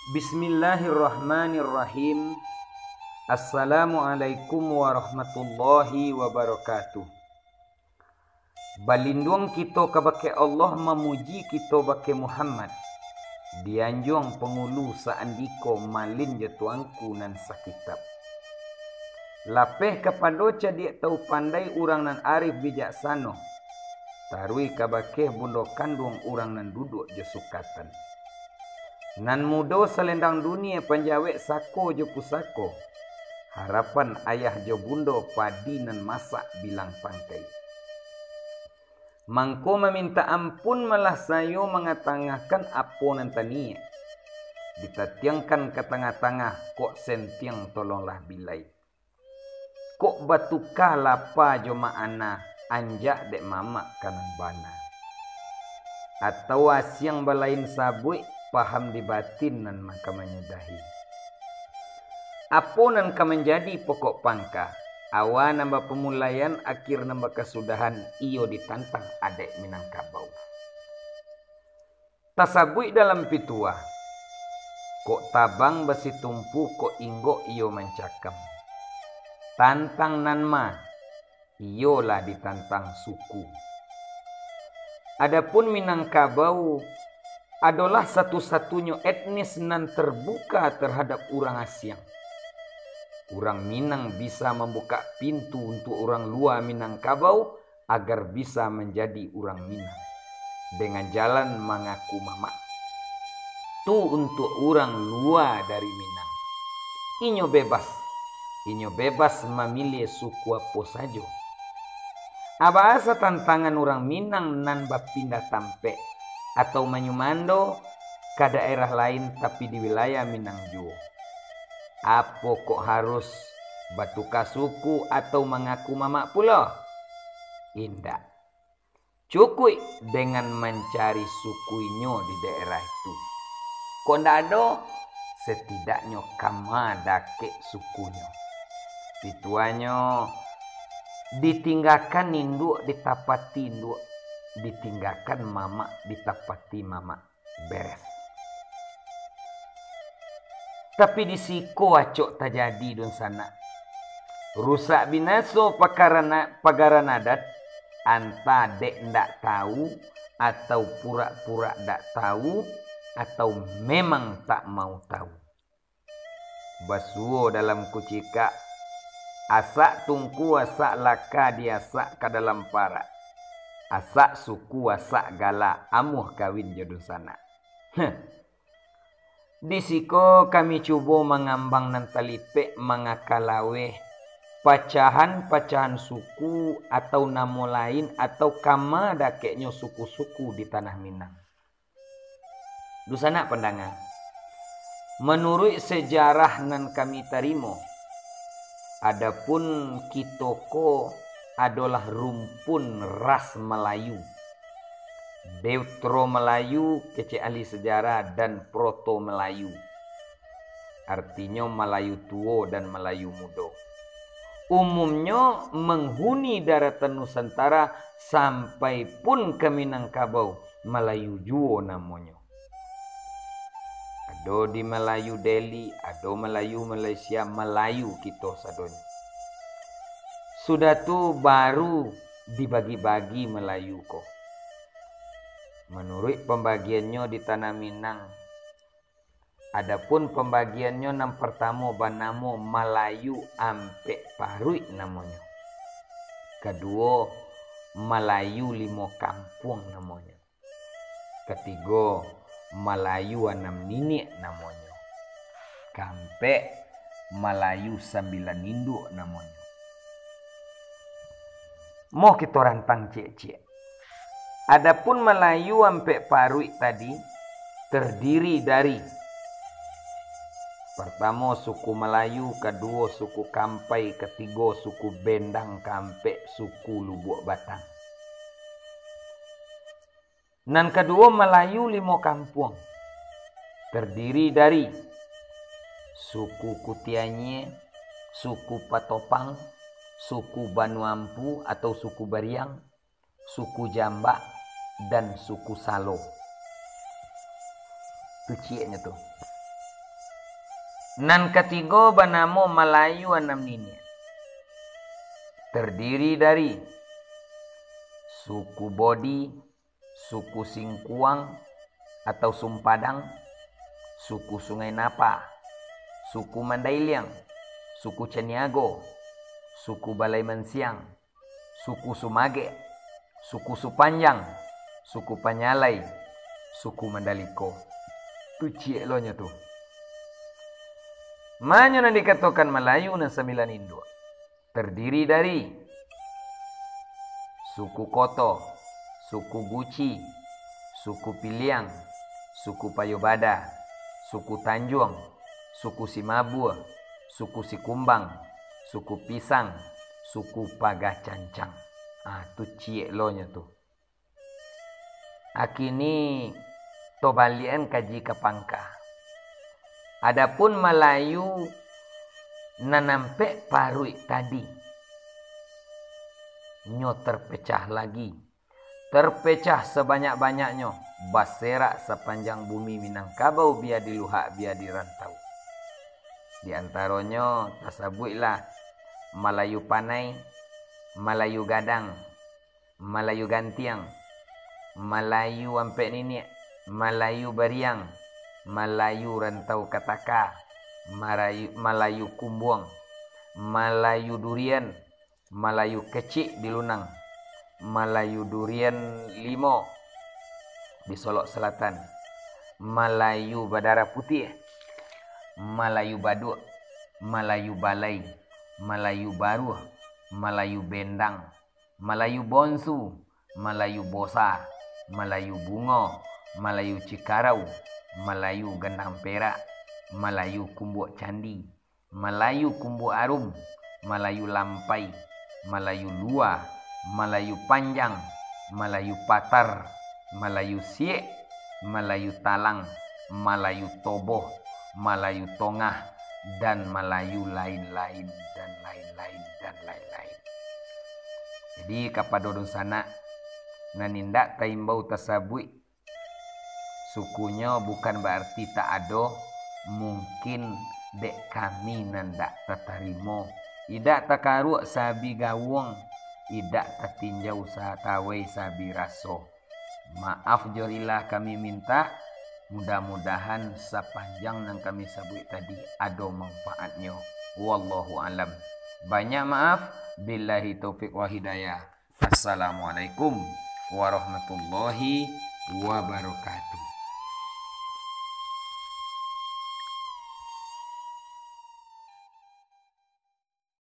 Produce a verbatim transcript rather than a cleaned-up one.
Bismillahirrahmanirrahim. Assalamualaikum warahmatullahi wabarakatuh. Balinduang kito kabake Allah, mamuji kito bake Muhammad, dianjuang pangulu saandiko malin jo tuanku nan sakitab. Lapeh kapado cadiak tau pandai urang nan arif bijaksano, taruih kabake bundo kanduang urang nan duduak jo sukatan. Nan mudo salendang dunia panjawek sako jo pusako, harapan ayah jo bundo padi nan masak bilang pangkai. Mangko mamintak ampun malah sayo mangatangahkan apo nan taniak. Ditatiangkan ka tangah-tangah kok sentiang tolonglah bilai. Kok batuka lapa jo ma'ana, anjak dek mamak ka nan bana. Atau asiang balain sabuik, paham di batin nan maka manyudahi. Apo nan ka manjadi pokok pangka, awa nan bapamulaian, akhir nan bakasudahan, iyo ditantang adaik Minangkabau. Tasabuik dalam pituah, kok tabang basitumpu, kok inggok iyo mancakam. Tantang nan ma, iyolah ditantang suku. Adapun Minangkabau adolah satu-satunyo etnis nan terbuka terhadap urang asiang. Urang Minang bisa mambukak pintu untuak urang lua Minangkabau agar bisa manjadi urang Minang, dengan jalan mangaku mamak. Tu untuak urang lua dari Minang. Inyo bebas, inyo bebas mamiliah suku apo sajo. A baa tantangan urang Minang nan bapindah tampek, atau manyumando ka daerah lain tapi di wilayah Minang juo? Apo kok harus batuka suku atau mangaku mamak pulo? Indak. Cukuik dengan mancari suku inyo di daerah itu. Kok ndak ado, setidaknyo kama dakek sukunyo. Pituahnyo, ditinggakan induak ditapati induak, ditinggakan mamak ditapati mamak. Beres. Tapi di siko acok tajadi, dunsanak. Rusak binaso pakarana-, pagaran adat, antah dek ndak tahu, atau purak-purak dak tahu, atau memang tak mau tahu. Basuo dalam kucikak, asak tungku, asak laka, diasak ka dalam parak. Asak suku, asak gala, amuah kawin jo dunsanak. Heh. Di siko kami cubo mangambang nan talipek, mangaka laweh, pacahan-pacahan suku, atau namo lain, atau kama dakeknyo suku-suku di Tanah Minang. Dunsanak pandanga, manuruik sejarah nan kami tarimo, adapun kito ko adolah rumpun ras Malayu, Deutro Malayu, kecek ahli sejarah, dan Proto Malayu, artinyo Malayu Tuo dan Malayu Mudo. Umumnyo manghuni daratan Nusantara sampai pun ka Minangkabau, Malayu juo namonyo. Ado di Malayu Deli, ado Malayu Malaysia, Malayu kito sadonyo. Sudah tu baru dibagi-bagi Malayu ko. Manuruik pambagiannyo di Tanah Minang, adapun pambagiannyo nan partamo banamo Malayu Ampek Paruik namonyo. Kaduo, Malayu Limo Kampuang namonyo. Katigo, Malayu Anam Niniak namonyo. Kaampek, Malayu Sambilan Induak namonyo. Moh kito rantang ciek-ciek. Adapun Malayu Ampek Paruik tadi tardiri dari, partamo, suku Malayu, kaduo, suku Kampai, katigo, suku Bendang, kaampek, suku Lubuak Batang. Nan kaduo, Malayu Limo Kampuang, tardiri dari suku Kutianyie, suku Patopang, suku Banuampu atau suku Bariang, suku Jambak, dan suku Salo. Tu cieknyo tu. Nan katigo banamo Malayu Anam Niniak. Terdiri dari suku Bodi, suku Singkuang atau Sumpadang, suku Sungai Napa, suku Mandailiang, suku Caniago, suku Balai Mansiang, suku Sumagek, suku Supanjang, suku Panyalai, suku Mandaliko. Tu ciek lo nyo tu. Manyo nan dikatokan Malayu nan sambilan induak. Terdiri dari suku Koto, suku Guci, suku Piliang, suku Payobada, suku Tanjuang, suku Simabua, suku Sikumbang, suku Pisang, suku Paga Cancang. Ah, tu ciek lo nyo tu. Akini tobaliakan kaji ka pangka. Adapun Malayu nan ampek paruik tadi, nyo terpecah lagi. Terpecah sabanyak-banyaknyo, baserak sapanjang bumi Minangkabau, bia di luhak, bia di rantau. Di antaronyo tasabuiklah Malayu Panai, Malayu Gadang, Malayu Gantiang, Malayu Ampek Niniak, Malayu Bariang, Malayu Rantau Kataka, Marayu-, Malayu Kumbuang, Malayu Durian, Malayu Kecik di Lunang, Malayu Durian Limo di Solok Selatan, Malayu Badarah Putiah, Malayu Baduak, Malayu Balai, Malayu Baruah, Malayu Bendang, Malayu Bonsu, Malayu Bosa, Malayu Bungo, Malayu Cikarau, Malayu Gandang Perak, Malayu Kumbuak Candi, Malayu Kumbuak Arum, Malayu Lampai, Malayu Lua, Malayu Panjang, Malayu Patar, Malayu Siek, Malayu Talang, Malayu Toboh, Malayu Tongah, dan Malayu lain-lain, dan lain-lain, dan lain-lain. Jadi, kapado dunsanak nan indak taimbau tasabuik, sukunyo bukan bararti tak ado, mungkin dek kami nan dak tatarimo, idak takaruak sabi gawuang, idak tatinjau satawai sabi raso. Maaf jo rilah kami mintak, mudah-mudahan sapanjang nan kami sabuik tadi ado manfaatnyo. Wallahu alam. Banyak maaf, billahi taufik wal hidayah. Assalamualaikum warahmatullahi wabarakatuh.